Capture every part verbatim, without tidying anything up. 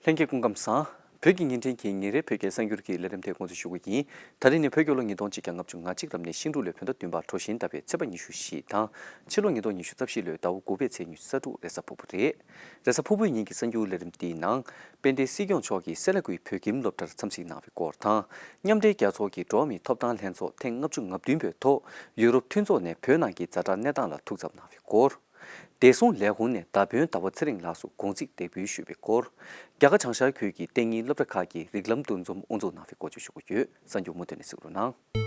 ལྷན་རྒྱས་སྐུ་ཁམས་བཟང་། བོད་ཀྱི་བརྙན་འཕྲིན་གྱི་ཉིན་རེའི་བོད་སྐད་གསར་འགྱུར་གྱི་ལས་རིམ་དེ་འགོ་འཛུགས་ཞུ་གི་ཡིན། ད་རིང་ནི་བོད་རྒྱལ་ལོ་ཉིས་སྟོང་གཅིག་བརྒྱ་ལྔ་བཅུ་ང་གཅིག་ལམ་ནས་ཤིང་འབྲུག་ལོའི་བོད་ཟླ་བདུན་པ་གྲོ་བཞིན་ཟླ་བའི་ཚེས་པ་ཉི་ཤུ་བཞི་དང་། ཕྱི་ལོ་ཉིས་སྟོང་ཉི་ཤུ་རྩ་བཞི་ལོའི་ཟླ་བ་དགུ་པའི་ཚེས་ཉི་ཤུ་རྩ་དྲུག་རེས་གཟའ་ཕུར་བུ་རེད། རེས་གཟའ་ཕུར་བུའི་ཉིན་གྱི་གསར་འགྱུར་ལས་རིམ་འདིའི་ནང་། དཔལ་ལྡན་སྲིད་སྐྱོང་མཆོག་གིས་སེ་ལ་ཀུའི་བོད་ཁྱིམ་སློབ་གྲྭར་འཚམས་གཟིགས་གནང་བའི་སྐོར་དང་། མཉམ་འབྲེལ་རྒྱལ་ཚོགས་ཀྱི་འགྲོ་བ་མིའི་ཐོབ་ཐང་ལྷན་ཚོགས་ཐེངས་ལྔ་བཅུ་ང་བདུན་པའི་ཐོག་ཡུ་རོབ་མཐུན་ཚོགས་ནས་བོད་ནང་གི་ཛ་དྲག་གནས་སྟངས་ལ་ཐུགས་འཚབ་གནང་བའི་སྐོར། བདེ་སྲུང་ལས་ཁུངས་ནས་མདའ་དཔོན་ཟླ་བ་ཚེ་རིང་ལགས་སུ་དགོངས་ཚིག་འདེགས་འབུལ་ཞུས་པའི་སྐོར། རྒྱ་གར་བྱང་ཤར་ཁུལ་གྱི་གཏན་ཉིན་སློབ་གྲྭ་ཁག་གིས་རིགས་ལམ་འདུ་འཛོམས་དབུ་འཛུགས་གནང་བའི་སྐོར་བཅས་ཞུ་རྒྱུ་ཡོད། གསར་འགྱུར་མུ་མཐུད་ནས་གཟིགས་རོགས་གནང་།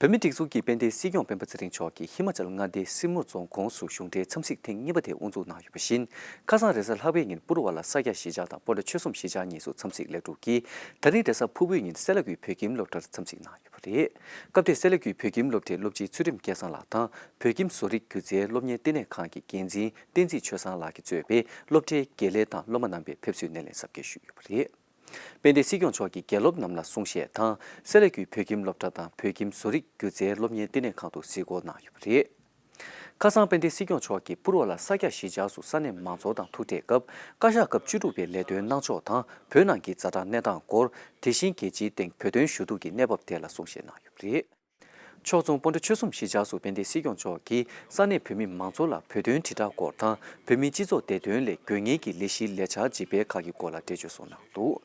བོད་མིའི་སྒྲིག་འཛུགས་ཀྱི་དཔལ་ལྡན་སྲིད་སྐྱོང་སྤེན་པ་ཚེ་རིང་མཆོག་གིས་ཧི་མ་ཅལ་མངའ་སྡེའི་སིར་མོར་རྫོང་ཁོངས་སུ་གཞུང་འབྲེལ་འཚམས་གཟིགས་ཐེངས་གཉིས་པ་དེ་དབུ་འཛུགས་གནང་ཡོད་པ་བཞིན། ཁ་སང་རེས་གཟའ་ལྷག་པའི་ཉིན་པུ་རུ་ཝ་ལ་ས་སྐྱ་གཞིས་ཆགས་དང་སྤོན་ཊ་ཆོལ་གསུམ་གཞིས་ཆགས་གཉིས་སུ་འཚམས་གཟིགས་ལེགས་གྲུབ་ཀྱིས། ད་རིང་རེས་གཟའ་ཕུར་བུའི་ཉིན་སེ་ལ་ཀུའི་བོད་ཁྱིམ་སློབ་གྲྭར་འཚམས་གཟིགས་གནང་ཡོད་པ་རེད། སྐབས་དེར་སེ་ལ་ཀུའི་བོད་ཁྱིམ་སློབ་གྲྭའི་སློབ་སྤྱི་ཚུལ་ཁྲིམས་སྐལ་བཟང་ལགས་དང་། བོད་ཁྱིམ་བཟོ་རིག་སྒྱུ་རྩལ་སློབ་གཉེར་བསྟི་གནས་ཁང་གི་འགན་འཛིན་བསྟན་འཛིན་ཆོས་བཟང་ལགས་ཀྱིས་གཙོས་པའི་སློབ་གྲྭའི་དགེ་ལས་དང་སློབ་མ་རྣམ་པས་ཕེབས་བསུའི་སྣེ་ལེན་གཟབ་རྒྱས་ཞུས་ཡོད་པ་རེད། དཔལ་ལྡན་སྲིད་སྐྱོང་མཆོག་གིས་དགེ་སློབ་རྣམས་ལ་གསུང་བཤད་དང་། སེ་ལ་ཀུའི་བོད་ཁྱིམ་སློབ་གྲྭ་དང་བོད་ཁྱིམ་བཟོ་རིག་སྒྱུ་རྩལ་སློབ་གཉེར་བསྟི་གནས་ཁང་དུ་གཟིགས་སྐོར་གནང་ཡོད་པ་རེད། ཁ་སང་དཔལ་ལྡན་སྲིད་སྐྱོང་མཆོག་གིས་པུ་རུ་ཝ་ལ་ས་སྐྱ་གཞིས་ཆགས་སུ་ས་གནས་མང་ཚོགས་དང་ཐུག་འཕྲད་སྐབས། བཀའ་ཤག་སྐབས་བཅུ་དྲུག་པའི་ལས་དོན་གནང་ཕྱོགས་དང་། བོད་ནང་གི་ཛ་དྲག་གནས་སྟངས་སྐོར། དེ་བཞིན་རྒྱལ་སྤྱིའི་སྟེང་བོད་དོན་ཞུ་གཏུག་གི་གནས་བབ་ཐད་ལ་གསུང་བཤད་གནང་ཡོད་པ་རེད། ཕྱོགས་མཚུངས་སྤོན་ཊ་ཆོལ་གསུམ་གཞིས་ཆགས་སུ་དཔལ་ལྡན་སྲིད་སྐྱོང་མཆོག་གིས་ས་གནས་བོད་མི་མང་ཚོགས་ལ་བོད་དོན་དྲིལ་བསྒྲགས་སྐོར་དང་། བོད་མིའི་སྤྱི་ཚོགས་བདེ་དོན་སླད་དགོས་ངེས་ཀྱི་ལས་གཞིའི་ལས་འཆར་ཇི་སྤེལ་ཁག་གི་སྐོར་ལ་འགྲེལ་བརྗོད་སོགས་གནང་འདུག་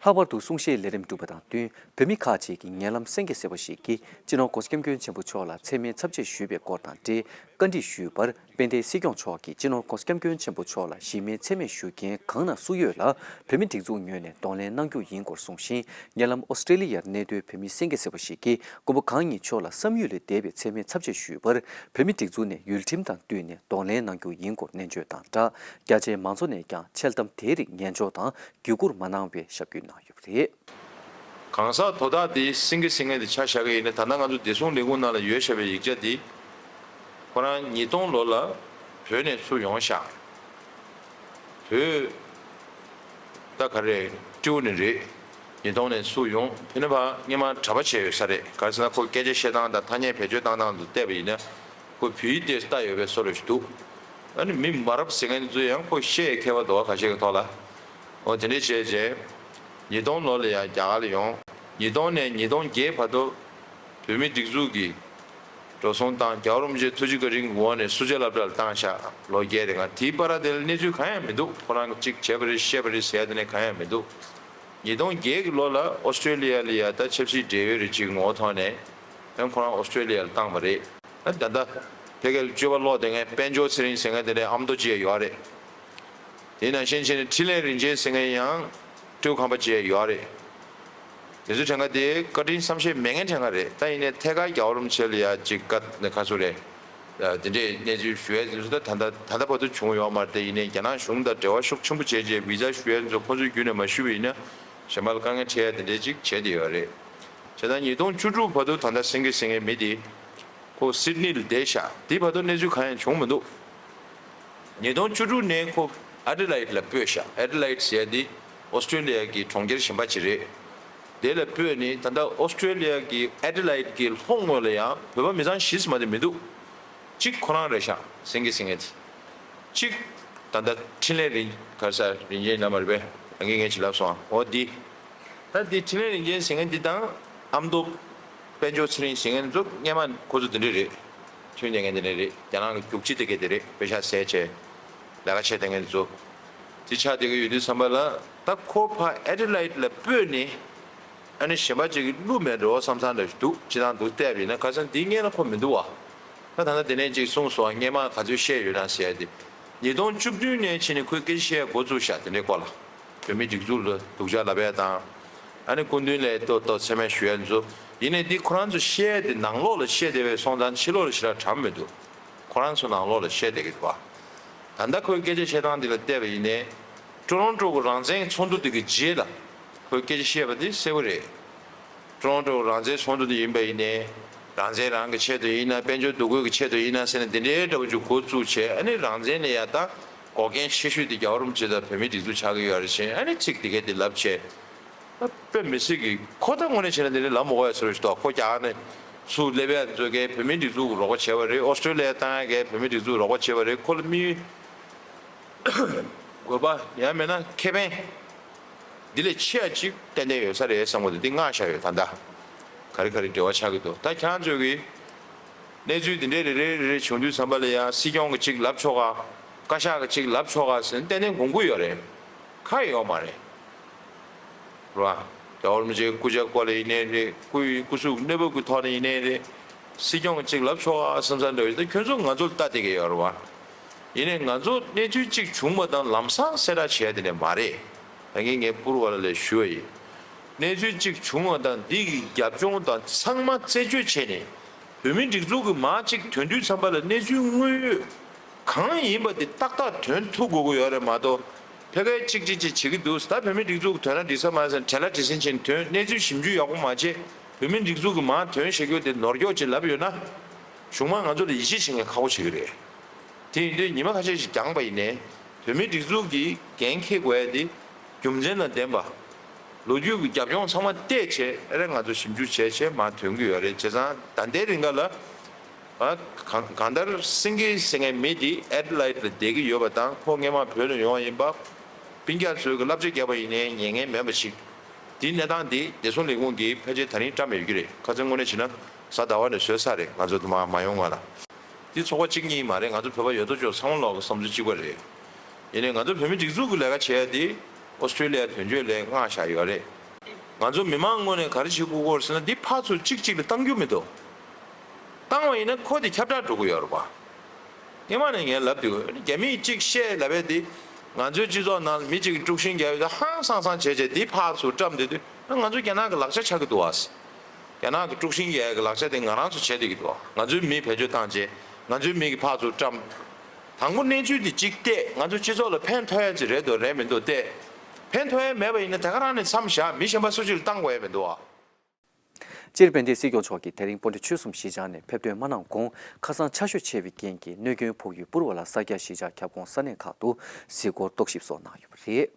ལྷག་པར་དུ་གསུང་བཤད་ལས་རིམ་གྲུབ་པ་དང་བསྟུན། བོད་མི་ཁག་ཅིག་གིས་ཉེ་ལམ་གསན་མཁན་སེར་པོ་ཞིག་གིས་སྤྱི་ནོར་༧གོང་ས་༧སྐྱབས་མགོན་ཆེན་པོ་མཆོག་ལ་མཚན་སྨད་ཚབས་ཆེ་ཞུས་པའི་སྐོར་དང་འབྲེལ་བཀའ་འདྲི་ཞུས་པར། དཔལ་ལྡན་སྲིད་སྐྱོང་མཆོག་གིས་སྤྱི་ནོར་༧གོང་ས་༧སྐྱབས་མགོན་ཆེན་པོ་མཆོག་ལ་གཞི་མེད་མཚན་སྨད་ཞུ་མཁན་གང་ན་སུ་ཡོད་ལ། བོད་མི་སྒྲིག་འཛུགས་ངོས་ནས་གདོང་ལེན་གནང་རྒྱུ་ཡིན་སྐོར་གསུངས་ཤིང་། ཉེ་ལམ་ཨོ་སི་ཀྲེ་ལི་ཡར་གནས་སྡོད་བོད་མི་གསན་མཁན་སེར་པོ་ཞིག་གིས་མགོན་པོ་གང་ཉིད་མཆོག་ལ་བསམ་ཡུལ་ལས་འདས་པའི་མཚན་སྨད་ཚབས་ཆེ་ཞུས་པར། བོད་མི་སྒྲིག་འཛུགས་ནས་ཡུལ་ཁྲིམས་དང་བསྟུན་ནས་གདོང་ལེན་གནང་རྒྱུ་ཡིན་སྐོར་ནན་བརྗོད་དང་སྦྲགས། རྒྱ་ཆེའི་མང་ཚོགས་ནས་ཀྱང་འཆལ་གཏམ་དེའི་རིགས་ཉན་འཇོག་དང་བརྒྱུད་བསྐུར་མ་གནང་བའི་ཞབས་སྐུལ་གནང་ཡོད་པ་རེད། གང་ཟག་དོ་བདག་དེ་སེང་གེ་སེང་གེ་དེ་ཆ་བཞག་གི་ཡིན་ན། ད་ལྟ་ང་ཚོ་བདེ་སྲུང་ལས་ཁུངས་ནང་ལ་ཡོད་བཞག་པའི་ཡིག་ཆ་དེ། ཁོ་རང་ཉིས་སྟོང་ལོ་ལ་བོད་ནས་ཚུར་ཡོང་བཞག་བོད་ད་ག་རེ་སྤྲེའུ་ནས་རེད། ཉིས་སྟོང་ནས་ཚུར་ཡོང་། དེ་ནས་ཕར་སྔོན་མ་གྲྭ་པ་བྱས་ཡོད་ས་རེད། ག་རེ་ཟེར་ན་ཁོ་སྐད་ཆ་བཤད་སྟངས་དང་ཐ་སྙད་བེད་སྤྱོད་བཏང་སྟངས་དུ་བལྟས་པ་ཡིན་ན། ཁོ་བོད་ཡིག་དེ་ལྟ་ཡོད་པའི་བཟོ་འདྲ་ཞིག་འདུག་ཨ་ནི་མི་མ་རབས་ཟེར་མཁན་ཚོ་ཡང་ཁོ་བཤད་ཡས་མཁས་པ་འདུག་བ། ཁ་ཤས་ཀྱི་ཐོག་ལ། འོ་དེ་འདྲས་བྱས་རྗེས། ཉིས་སྟོང་ལོ་ལ་ཡང་རྒྱ་གར་ལ་ཡོང་། ཉིས་སྟོང་ནས་ཉིས་སྟོང་བརྒྱད་བར་དུ་བོད་མི་སྒྲིག་འཛུགས་ཀྱི་འགྲོ་སོང་བཏང་། རྒྱལ་བ་རིན་པོ་ཆེའི་ཐུགས་རྗེ་བཀའ་དྲིན་གྱི་འོག་ནས་སུ་ཇཱ་སློབ་གྲྭ་ལ་བཏང་བཞག་ལོ་བརྒྱད་རིང་། དེའི་བར་དེ་ལ་གནས་ཚུལ་གང་ཡང་མི་འདུག་ཁོ་རང་གིས་གཅིག་བྱས་པ་རེད་བཤད་པ་རེད་ཟེར་ཡ་དེ་ནས་གང་ཡང་མི་འདུག་ཉིས་སྟོང་བརྒྱད་ཀྱི་ལོ་ལ་ཨོ་སི་ཀྲེ་ལི་ཡ་ལ་ཡ་ད་ཆབ་སྲིད་འབྲེལ་ཡོད་རེད་ཅིག་ངོ་བོ་ཐོག་ནས་ཡང་ཁོ་རང་ཨོ་སི་ཀྲེ་ལི་ཡ་ལ་བཏང་བ་རེད། ད་ད་ལྟ་ཕ་གིར་སྤྱོད་པ་ལོག་བསྡད་མཁན་དཔལ་འབྱོར་ཚེ་རིང་ཟེར་མཁན་དེ་འདྲའི་ཨ་མདོ་བྱས་ཡོད་རེད། དེ་ནང་བཞིན་བྱས་ནས་འཕྲིན་ལས་རིན་ཆེན་ཟེར་མཁན་ཡང་སྤྲེའུ་ཁང་པ་བྱས་ཡོད་རེད། དེ་ཚོ་ཕྲན་ཁ་དེ་བཀའ་དྲིན་བསམ་ཤེས་མེད་མཁན་ཕྲན་ཁ་རེད། ད་ཡིན་ནའི་ཐད་ཀར་རྒྱལ་བ་རིན་པོ་ཆེ་ལ་ཡ་ཅིག་བཀའ་ནས་ཁ་སུ་རེད། དེ་འདྲའི་གནས་ཚུལ་ཞུ་ཡས་དེ་ཚོ་ད་ད་ལྟ་ད་ལྟ་བར་དུ་བྱུང་ཡོད་མ་རེད། དེ་ཡིན་ནའི་རྒྱ་ནག་གཞུང་དང་འབྲེལ་བ་ཤུགས་ཆེན་པོ་བྱས་རྗེས་བི་ཛ་ཞུ་ཡས་ཚོ་ཁོ་ཚོའི་བརྒྱུད་ནས་མ་ཞུས་པ་ཡིན་ན་གཞན་པ་ལ་དཀའ་ངལ་འཕྲད་ཡ་དེ་འདྲའི་ཅིག་བྱས་བསྡད་ཡོད་རེད། བྱས་ཙང་ཉིས་སྟོང་བཅུ་དྲུག་བར་དུ་ད་ལྟ་སེང་གེ་ཟེར་མཁན་མི་དེ་ཁོ་སིད་ནི་ལ་བསྡད་ཤག་དེ་བར་དུ་གནས་ཚུལ་གང་ཡང་བྱུང་མི་འདུག་ཉིས་སྟོང་བཅུ་དྲུག་ནས་ཁོ་ཨེ་ཌི་ལའིཌ་ལ་སྤོས་ཤག་ཨེ་ཌི་ལའིཌ་ཟེར་ཡ་དེ་ཨོ་སི་ཀྲེ་ལི་ཡ་གི་གྲོང་ཁྱེར་གཞན་པ་ཅིག་རེད། དེ་ལ་སྤོས་ནས་ད་ལྟ་ཨོ་སི་ཀྲེ་ལི་ཡ་གི་ཨེ་ཌི་ལའིཌ་གི་ལྷོ་ངོས་ལ་ཡང་བོད་པ་མི་ཚང་ཞེ་དྲག་མ་དེ་མི་འདུག་གཅིག་ཁོ་རང་རེད་ཤག་སེང་གེ་ཟེར་མཁན་དེ། གཅིག་ད་ལྟ་འཕྲིན་ལས་རིན་ག་རེ་ཟེར་རིན་ཆེན་ལབ་མ་རེད་པས། ཨང་ཀི་ངས་ཅིག་ལབ་སོང་ཨ། འོ་འདི། ད་འདི་འཕྲིན་ལས་རིན་ཆེན་ཟེར་མཁན་འདི་དང་ཨ་མདོ་དཔལ་འབྱོར་ཚེ་རིང་ཟེར་མཁན་ཚོ་སྔོན་མ་ཁོ་ཚོ་འདི་འདྲ་རེད། མཐུན་བསྡད་མཁན་འདི་འདྲ་རེད། རྒྱ་ནག་གི་རྒྱུག་ཁྱི་དེ་གས་དེ་རེད། པེ་ཤག་ཟས་བྱས་ལས་ཀ་བྱས་བསྡད་མཁན་ཚོ། འདི་ཆགས་བསྡད་ཀྱི་ཡོད་དུས་ཙམ་པ་ལ་ད་ཁོ་ཕར་ཨེ་ཌི་ལའིཌ་ལ་སྤོས་ནས། ཨ་ནི་གཞན་པ་ཅིག་གིས་བླུགས་མེད་འགྲོ་བསམ་བསམ་འདྲ་ཞིག་འདུག་སྤྱིར་བཏང་འདུག་བལྟས་པ་ཡིན་ན། ཁ་སང་འདི་སྔོན་ལ་ཁོ་མི་འདུག་བ། ད་ད་ལྟ་དེ་ནས་ཅིག་གསུངས་སོང་། སྔོན་མ་ག་ཚོད་བཤད་ཡོད་ན་ཟེར་ཡ་དེ། ཉིས་སྟོང་བཅུ་བདུན་ནས་ཕྱིན་ནས་ཁོས་སྐད་ཆ་བཤད་ཡ་འགོ་བཙུགས་ཤག་དེ་འདྲའི་སྐོར་ལ། བོད་མིའི་སྒྲིག་འཛུགས་ལ་སྡུག་ཅག་ལབ་ཡ་དང་། ཨ་ནི་སྐུ་མདུན་ལ་ཏོག་ཏོག་མཚན་སྨད་ཞུ་ཡ་ཚོ། ཡིན་ནའི་འདི་ཁོ་རང་ཚོ་བཤད་ཡ་དེ་ནང་ལོགས་ལ་བཤད་བསྡད་པའི་སོང་ཙང་ཕྱི་ལོགས་ལ་ཞེ་དྲག་དྲན་མི་འདུག་ཁོ་རང་ཚོ་ནང་ལོགས་ལ་བཤད་བསྡད་ཀྱི་འདུག་བ། ད་ལྟ་ཁོའི་སྐད་ཆ་བཤད་སྟངས་འདི་ལ་བལྟས་པ་ཡིན་ནའི། ཀྲོ་རོན་ཀྲོ་གི་རང་བཙན་ཚོགས་འདུ་དེ་གི་རྗེས་ལ་ཁོས་སྐད་ཆ་བཤད་པ་དེ་གསལ་པོ་རེད། ཀྲོ་རོན་ཀྲོ་གི་རང་བཙན་ཚོགས་འདུ་དེ་ཡིན་པ་ཡིན་ནའི། རང་བཙན་རང་གི་ཆེད་དུ་ཡིན་ན། དཔལ་འབྱོར་འདུ་འགོད་ཀྱི་ཆེད་དུ་ཡིན་ན་ཟེར་ནས་འདི་འདྲའི་འདྲ་བོ་ཅིག་འགོ་བཙུགས་བྱས། ཨ་ནི་རང་བཙན་ལ་ཡ་ད་འགོག་རྐྱེན་ཆེ་ཤོས་དེ་རྒྱལ་བ་རིན་པོ་ཆེ་དང་བོད་མིའི་སྒྲིག་འཛུགས་ཆགས་ཀྱི་ཡོད་རེད་ཅེས། ཨ་ནི་ཚིག་དེ་གས་དེ་ལབ་བྱས། ད་དཔེ་མི་སྲིད་ཀྱི། ཁོ་ད་དངོས་གནས་བྱས་ན་འདི་འདྲ་ལབ་མ་དགོས་ཡ་ཚོད་རེད་ཤག་ཁོ་རྒྱ་ནས་ཚུར་སླེབས་ཡ་ཚོ་གས་བོད་མིའི་སྒྲིག་འཛུགས་ཀྱི་རོགས་པ་བྱས་པ་རེད། ཨོ་སི་ཀྲོ་ལི་ཡ་བཏང་ཡ་གས་བོད་མིའི་སྒྲིག་འཛུགས་རོགས་པ་བྱས་པ་རེད། ཁོ་ལ་དམིགས་ཡུལ་དགོས་པ་ཡང་མེད་ན་ཁེ་ཕན་འདི་ལས་ཆེ་ཡ་ཅིག་ཏན་ཏན་ཡོད་ས་རེད་བསམ་གི་འདུག་འདི་མངགས་བཞག་ཡོད། ད་ལྟ་ག་རེ་ག་རེ་འབྲེལ་བ་ཆགས་ཀྱི་འདུག་ད་ཁྱེད་རང་ཚོས་ཀྱི་གནས་ཚུལ་འདི་འདྲའི་རེ་རེ་རེ་རེ་བྱུང་དུས་ཙམ་པ་ལ་ཡང་སྲིད་སྐྱོང་གི་ཅིག་ལབ་ཆོག་ག་བཀའ་ཤག་གི་ཅིག་ལབ་ཆོག་ག་ཟེར་ཏན་ཏན་དགོངས་ཀྱི་ཡོད་རེད། ཁ་ཡོད་མ་རེད། རེད་བ། རྒྱལ་བ་རིན་པོ་ཆེའི་སྐུ་ཕྱྭའི་སྐོར་ལ་ཡིན་ནའི་རེད། སྐུའི་སྐུ་གཟུགས་གནས་བབ་ཀྱི་ཐོག་ནས་ཡིན་ནའི་རེད། སྲིད་སྐྱོང་གི་ཅིག་ལབ་ཆོག་ག་བསམ་བསམ་འདྲ་བོ་ཞིག་ད་ཁྱོད་ཚོ་ང་ཚོར་ལྟ་བསྡད་ཀྱི་ཡོད་རེད་བ། ཡིན་ནའི་ང་ཚོ་གནས་ཚུལ་གཅིག་བྱུང་བ་དང་ལམ་སང་གསལ་བསྒྲགས་བྱས་དེ་འདྲ་མ་རེད། ད་གིན་ངས་པུར་བ་ལ་ལས་ཞུ་བ་ཡིན། གནས་ཚུལ་གཅིག་བྱུང་བ་དང་འདི་གི་རྒྱབ་ལྗོངས་དང་ཚང་མ་རྩད་གཅོད་བྱས་ནས་བོད་མིའི་སྒྲིག་འཛུགས་ཀྱི་མར་གཅིག་ཐོན་དུས་ཙམ་པ་ལ་གནས་ཚུལ་དངོས་ཡོད་གང་ཡིན་པ་དེ་ཏག་ཏག་ཐོན་ཐུབ་དགོས་ཀྱི་ཡོད་རེད་མ་གཏོགས། ཕ་གིར་གཅིག་གཅིག་གཅིག་བྱེད་ཀྱི་འདུག་ད་བོད་མིའི་སྒྲིག་འཛུགས་ཐོན་ན་འགྲིག་ས་མ་རེད་ཟེར་ནས་བྲེལ་བ་བྲེལ་ཟིང་བྱས་ནས་ཐོན། གནས་ཚུལ་ཞིབ་འཇུག་ཡག་པོ་མ་བྱས། བོད་མིའི་སྒྲིག་འཛུགས་ཀྱི་མར་ཐོན་བཞག་རྒྱུ་དེ་ནོར་འཁྱོག་ཅིག་ལབ་ཡོད་ན། གཞུང་མང་ང་ཚོ་ལ་ཡིད་ཆེས་བྱེད་མཁན་ཁག་པོ་བྱེད་ཀྱི་རེད། དེ་ཡིན་དུས་ཉི་མ་ཁ་ཤས་ཤིག་འགྱངས་པ་ཡིན་ནའི། བོད་མིའི་སྒྲིག་འཛུགས་ཀྱིས་འགན་འཁྱེར་དགོས་ཡ་དེ་རྒྱུ་མཚན་དང་ལྡན་པ། ལོ་རྒྱུས་ཀྱི་རྒྱབ་ལྗོངས་ཚང་མ་བལྟས་བྱས་ཨ་རེ་ང་ཚོ་ཞིབ་འཇུག་བྱས་བྱས་མར་ཐོན་གྱི་ཡོད་རེད། བྱས་ཙང་ད་ལྟའི་རིང་ག་ལ། ཨ། གང་གང་ལྟར་སིང་གེ་ཟེར་མཁན་མི་དེ་ཨེ་ཌི་ལེ་ཌི་ལ་བསྡད་ཀྱི་ཡོད་པ་དང་། ཁོ་སྔས་མ་བོད་ལ་ཡོང་བ་ཡིན་པ། སྤུན་ཀྱག་ཚོས་ཀྱི་བསླབ་བྱ་བརྒྱབ་པ་ཡིན་ནའི་ཉན་མཁན་མེད་པ་ཞིག་དེའི་གནས་སྟངས་དེ་བདེ་སྲུང་ལས་ཁུངས་ཀྱིས་ཕལ་ཆེར་ད་རིང་བཀྲམ་ཡོད་ཀྱི་རེད། ཁ་སང་དངོས་གནས་བྱས་ན་གཟའ་ཟླ་བ་ནས་བཟོས་ཚར་རེད། ང་ཚོ་དུ་མ་མ་ཡོང་སྔོན་ལ། འདི་ཚོགས་པ་གཅིག་གཉིས་མ་རེད། ང་ཚོ་བོད་པ་ཡོད་དོ་ཅོག་ཚང་མ་ལོག་གི་བསམ་ཚུལ་གཅིག་པ་རེད། ཡིན་ནའི་ང་ཚོ་བོད་མི་སྒྲིག་འཛུགས་ཀྱི་ལས་ཀ་བྱེད་ཡ་དེ་ཨོ་སི་ཀྲོ་ལི་ཡ་དོན་གཅོད་ལས་མངགས་བཞག་ཡོད་རེད། ང་ཚོ་མི་མང་ངོས་ནས་ག་རེ་བྱེད་དགོས་ཀྱི་ཡོད་རེད་ཟེར་ན། འདི་ཕར་ཚུར་གཅིག་གཅིག་ལ་བཏང་རྒྱུ་མི་འདུག་བཏང་བ་ཡིན་ན་ཁོ་དེ་ཁྱབ་བསྒྲགས་འགྲོ་གི་ཡོད་རེད་པ། སྔས་མ་ནས་ངས་ལབ་འདུག་རྒྱ་མིས་གཅིག་བཤད་ལབ་པ་དེ། ང་ཚོའི་སྤྱི་ཚོགས་ནང་མི་གཅིག་གིས་དཀྲུག་ཤིང་རྒྱག་ཡོད་ད་ཧང་སང་སང་བྱས་བྱས་དེ་ཕར་ཚུར་བཀྲམ་བསྡད་དུས་ང་ཚོ་རྒྱ་ནག་གི་ལག་ཆ་ཆགས་ཀྱི་འདུག་བ། རྒྱ་ནག་གི་དཀྲུག་ཤིང་རྒྱག་ཡ་གི་ལག་ཆ་དེ་ང་རང་ཚོ་བྱས་བསྡད་ཀྱི་འདུག་ང་ཚོའི་མིས་བེད་སྤྱོད་བཏང་བྱས་ང་ཚོའི་མི་གིས་ཕར་ཚུར་བཀྲམ། དང་པོ་གནས་ཚུལ་འདི་གཅིག་བལྟས། ང་ཚོ་སྤྱི་ཚོགས་ལ་ཕན་ཐོགས་ཡ་ཅིག་རེད་འདུག་རེད་མི་འདུག་བལྟས། ཕན་ཐོགས་ཡ་མེད་པ་ཡིན་ན་དེ་ག་རང་ནས་མཚམས་བཞག་མི་གཞན་པ་སུ་གཅིག་ལ་བཏང་དགོས་ཡ་མི་འདུག་ཨ། སྤྱིར་དཔལ་ལྡན་སྲིད་སྐྱོང་མཆོག་གིས་དེ་རིང་སྤོན་ཊ་ཆོལ་གསུམ་གཞིས་ཆགས་ནས་ཕེབས་ཐོན་མ་གནང་གོང་ཁ་སང་ཆར་ཞོད་ཆེ་བའི་རྐྱེན་གྱིས་གནོད་སྐྱོན་ཕོག་ཡུལ་པུར་བ་ལ་ས་སྐྱ་གཞིས་ཆགས་ཁྱབ་ཁོངས་ས་གནས་ཁག་ཏུ་གཟིགས་སྐོར་རྟོག་ཞིབ་སོགས་གནང་ཡོད་པ་རེད།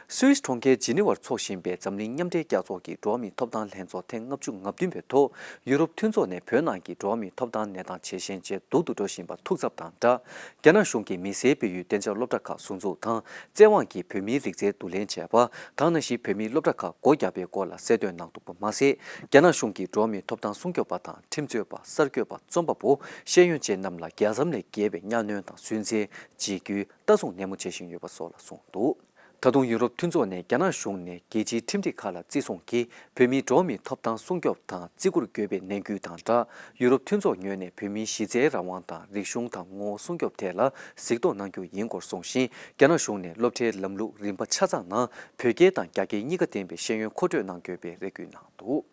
སུད་སི་གྲོང་ཁྱེར་ཇི་ནི་ཝར་འཚོགས་བཞིན་པའི་འཛམ་གླིང་མཉམ་འབྲེལ་རྒྱལ་ཚོགས་ཀྱི་འགྲོ་བ་མིའི་ཐོབ་ཐང་ལྷན་ཚོགས་ཐེངས་ལྔ་བཅུ་ང་བདུན་པའི་ཐོག་ཡུ་རོབ་མཐུན་ཚོགས་ནས་བོད་ནང་གི་འགྲོ་བ་མིའི་ཐོབ་ཐང་གནས་སྟངས་ཇེ་ཞན་ཇེ་སྡུག་ཏུ་འགྲོ་བཞིན་པ་ཐུགས་འཚབ་དང་སྦྲགས། རྒྱ་ནག་གཞུང་གིས་མི་སེར་སྤེལ་ཡུལ་གཏན་འཇགས་སློབ་གྲྭ་ཁག་ཟུར་འཛུགས་དང་བཙན་དབང་གིས་བོད་མིའི་རིག་རྩལ་བསྡུ་ལེན་བྱས་པ་དང་། ནང་བཞིན་བོད་མིའི་སློབ་གྲྭ་ཁག་སྒོ་བརྒྱབ་པའི་སྐོར་ལ་གསལ་སྟོན་གནང་འདུག་པ་མ་ཟད། རྒྱ་ནག་གཞུང་གིས་འགྲོ་བ་མིའི་ཐོབ་ཐང་སྲུང་སྐྱོབ་པ་དང་ཁྲིམས་རྩོད་པ། གསར་འགོད་པ། རྩོམ་པ་པོ། ཤེས་ཡོན་ཅན་རྣམས་ལ་རྒྱལ་མཚམས་ལས་བརྒལ་བའི་གཉའ་གནོན་དང་སུན་གཙེར། འཇིགས་སྐུལ། ལྟ་སྲུང་ནན་མོ་བྱེད་བཞིན་ཡོད་པ་སོགས་ལ་གསུངས་འདུག་ད་དུང་ཡུ་རོབ་མཐུན་ཚོགས་ནས་རྒྱ་ནག་གཞུང་ནས་རྒྱལ་སྤྱིའི་ཁྲིམས་སྒྲིག་ཁག་ལ་བརྩི་སྲུང་གིས་བོད་མིའི་འགྲོ་བ་མིའི་ཐོབ་ཐང་སྲུང་སྐྱོབ་དང་བརྩི་བཀུར་དགོས་པའི་ནན་སྐུལ་དང་སྦྲགས། ཡུ་རོབ་མཐུན་ཚོགས་ངོས་ནས་བོད་མིའི་གཞི་རྩའི་རང་དབང་དང་རིག་གཞུང་དང་ངོ་བོ་སྲུང་སྐྱོབ་ཐད་ལ་གཟིགས་རྟོག་གནང་རྒྱུ་ཡིན་སྐོར་གསུངས་ཤིང་། རྒྱ་ནག་གཞུང་ནས་སློབ་གྲྭའི་ལམ་ལུགས་རིམ་པ་ཆ་ཚང་ནང་བོད་སྐད་དང་རྒྱ་སྐད་གཉིས་ཀ་ལྡན་པའི་ཤེས་ཡོན་མཁོ་སྤྲོད་གནང་དགོས་པའི་རེ་སྐུལ་གནང་འདུག་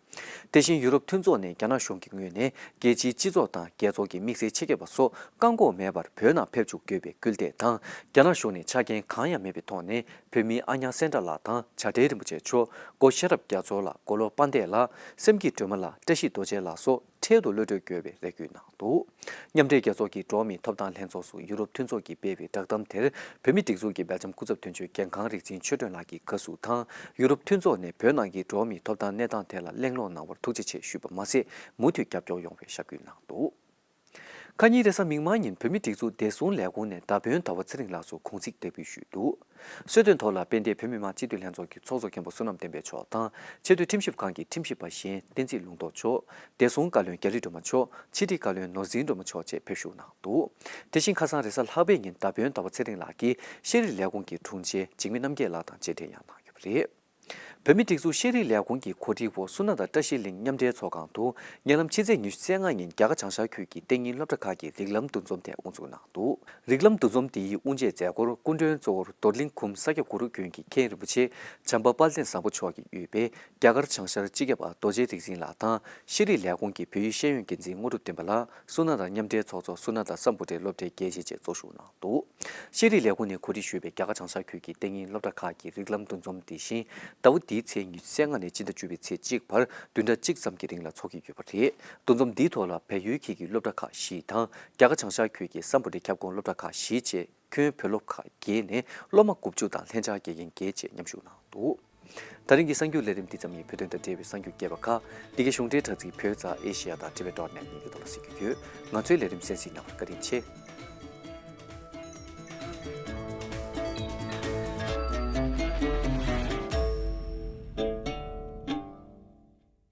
དེ་བཞིན་ཡུ་རོབ་མཐུན་ཚོགས་ནས་རྒྱ་ནག་གཞུང་གི་ངོས་ནས་རྒྱལ་སྤྱིའི་སྤྱི་ཚོགས་དང་རྒྱལ་ཚོགས་ཀྱི་དམིགས་བསལ་ཆེད་མཁས་པ་སོགས་བཀག་འགོག་མེད་པར་བོད་ནང་ཕེབས་འཇུག་དགོས་པའི་སྐུལ་འདེད་དང་། རྒྱ་ནག་གཞུང་ནས་ཆ་རྐྱེན་གང་ཡང་མེད་པའི་ཐོག་ནས་བོད་མིའི་ཨ་ཉག་སེན་ཏྲ་ལགས་དང་བྱ་བྲལ་རིན་པོ་ཆེ་མཆོག་སྒོ་ཤེས་རབ་རྒྱ་མཚོ་ལགས། མགོ་ལོག་དཔལ་ལྡན་ལགས། སེམས་སྐྱིད་སྒྲོལ་མ་ལགས། བཀྲ་ཤིས་རྡོ་རྗེ་ལགས་སོགས་འཕྲལ་དུ་གློད་གྲོལ་དགོས་པའི་རེ་སྐུལ་གནང་འདུག་མཉམ་འབྲེལ་རྒྱལ་ཚོགས་ཀྱི་འགྲོ་བ་མིའི་ཐོབ་ཐང་ལྷན་ཚོགས་སུ་ཡུ་རོབ་མཐུན་ཚོགས་ཀྱིས་སྤེལ་བའི་བསྒྲགས་གཏམ་དེར་བོད་མིའི་སྒྲིག་འཛུགས་ཀྱི་སྦེལ་ཇམ་སྐུ་ཚབ་དོན་གཅོད་རྒན་ཁང་རིག་འཛིན་ཆོས་སྒྲོན་ལགས་ཀྱིས་དགའ་བསུ་དང་། ཡུ་རོབ་མཐུན་ཚོགས་ནས་བོད་ནང་གི་འགྲོ་བ་མིའི་ཐོབ་ཐང་གནས་སྟངས་ཐད་ལ་གླེང་སློང་གནང་བར་ཐུགས་རྗེ་ཆེ་ཞུས་པ་མ་ཟད། མུ་མཐུད་རྒྱབ་སྐྱོར་ཡོང་བའི་ཤ་སྐུལ་གནང་འདུག་ཁ་ཉིན་རེས་གཟའ་མིག་དམར་ཉིན་བོད་མིའི་སྒྲིག་འཛུགས་བདེ་སྲུང་ལས་ཁུངས་ནས་མདའ་དཔོན་ཟླ་བ་ཚེ་རིང་ལགས་སུ་དགུང་ཚིགས་དེ་འབུལ་ཞུས་འདུག་གསོལ་སྟོན་ཐོག་ལ་དཔལ་ལྡན་བོད་མི་མང་སྤྱི་འཐུས་ལྷན་ཚོགས་ཀྱི་ཚོགས་གཙོ་མཁན་པོ་བསོད་ནམས་བསྟན་འཕེལ་མཆོག་དང་། ཆེས་མཐོའི་ཁྲིམས་ཞིབ་ཁང་གི་ཁྲིམས་ཞིབ་པ་གཞན་བསྟན་འཛིན་ལུང་རྟོགས་མཆོག་བདེ་སྲུང་བཀའ་བློན་རྒྱ་རི་སྒྲོལ་མ་མཆོག་ཕྱི་དྲིལ་བཀའ་བློན་ནོར་འཛིན་སྒྲོལ་མ་མཆོག་བཅས་ཕེབས་བཞུགས་གནང་འདུག་དེ་བཞིན་ཁ་སང་རེས་གཟའ་ལྷག་པའི་ཉིན་མདའ་དཔོན་ཟླ་བ་ཚེ་རིང་ལགས་ཀྱིས་ཤེས་རིག་ལས་ཁུངས་ཀྱི་དྲུང་ཆེ་འཇིགས་མེད་རྣམ་རྒྱལ་ལགས་དང་མཇལ་འཕྲད་ཡང་གནང་ཡོད་པ་རེད། བོད་མིའི་སྒྲིག་འཛུགས་ཤེས་རིག་ལས་ཁུངས་ཀྱི་གོ་སྒྲིག་འོག་སོ་ན་དང་བཀྲ་ཤིས་གླིང་མཉམ་འབྲེལ་ཚོགས་ཁང་དུ་ཉེ་ལམ་ཕྱི་ཚེས་ཉི་ཤུ་རྩ་ལྔ་ཉིན་རྒྱ་གར་བྱང་ཤར་ཁུལ་གྱི་གཏན་ཉིན་སློབ་གྲྭ་ཁག་གི་རིགས་ལམ་འདུ་འཛོམས་དེ་དབུ་འཛུགས་གནང་འདུག་རིགས་ལམ་འདུ་འཛོམས་འདིའི་དབུ་འབྱེད་མཛད་སྒོར་སྐུ་མགྲོན་གཙོ་བོར་རྡོར་གླིང་གུམ་ས་སྐྱ་གུ་རུ་དགོན་གྱི་མཁན་རིན་པོ་ཆེ་བྱམས་པ་དཔལ་ལྡན་བཟང་པོ་མཆོག་གིས་དབུས་པའི་རྒྱ་གར་བྱང་ཤར་སྤྱི་ཁྱབ་པ་རྡོ་རྗེ་རིག་འཛིན་ལགས་དང་། ཤེས་རིག་ལས་ཁུངས་ཀྱི་བོད་ཡིག་ཤེས་ཡོན་འགན་འཛིན་དངོས་གྲུབ་བསྟན་པ་ལགས། སོ་ན་དང་མཉམ་འབྲེལ་ཚོགས་གཙོ་སོ་ན་དང་སམ་བྷོ་ཊའི་སློབ་གྲྭའི་དགེ་བཤེས་བཅས་གཙོ་བཞུགས་གནང་འདུག་ཤེས་རིག་ལས་ཁུངས་ནས་གོ་སྒྲིག་ཞུས་པའི་རྒྱ་གར་བྱང་ཤར་ཁུལ་གྱི་ཏིང་ངེ་སློབ་གྲྭ་ཁག་གི་རིགས་ལམ་འདུ་འཛོམས་འདི་བཞིན་ཟླ་བ་འདིའི་ཚེས་ཉི་ཤུ་རྩ་ལྔ་ནས་སྤྱི་ཟླ་བཅུ་པའི་ཚེས་གཅིག་བར་བདུན་ཕྲག་གཅིག་ཙམ་གྱི་རིང་ལ་འཚོགས་ཀྱི་ཡོད་པ་རེད། འདུ་འཛོམས་འདིའི་ཐོག་ལ་བལ་ཡུལ་ཁུལ་གྱི་སློབ་གྲྭ་ཁག་བཞི་དང་རྒྱ་གར་བྱང་ཤར་ཁུལ་གྱི་སམ་བྷོ་ཊའི་ཁྱབ་ཁོངས་སློབ་གྲྭ་ཁག་བཞི་བཅས་ཁྱོན་བོད་སློབ་ཁག་བརྒྱད་ནས་སློབ་མ་དགུ་བཅུ་དང་ལྷན་བྱ་དགེ་རྒན་བརྒྱད་བཅས་མཉམ་ཞུགས་གནང་འདུག་ད་རིང་གི་གསར་འགྱུར་ལས་རིམ་འདི་ཙམ་ཡིན། བོད་དོན་དང་འབྲེལ་བའི་གསར་འགྱུར་རྒྱས་པ་ཁག་འདི་གའི་གཞུང་འབྲེལ་དྲ་ཚིགས་བོད་ཙ་ཨེ་ཤེ་ཡ་དང་འབྲེལ་བའི་ཌོཊ་ནེཊ་གཉིས་ཀྱི་ཐོག་ལ་གཟིགས་རྒྱུ་ཡོད། ང་ཚོའི་ལས་རིམ་གསན་གཟིགས་གནང་བར་བཀའ་དྲིན་ཆེ།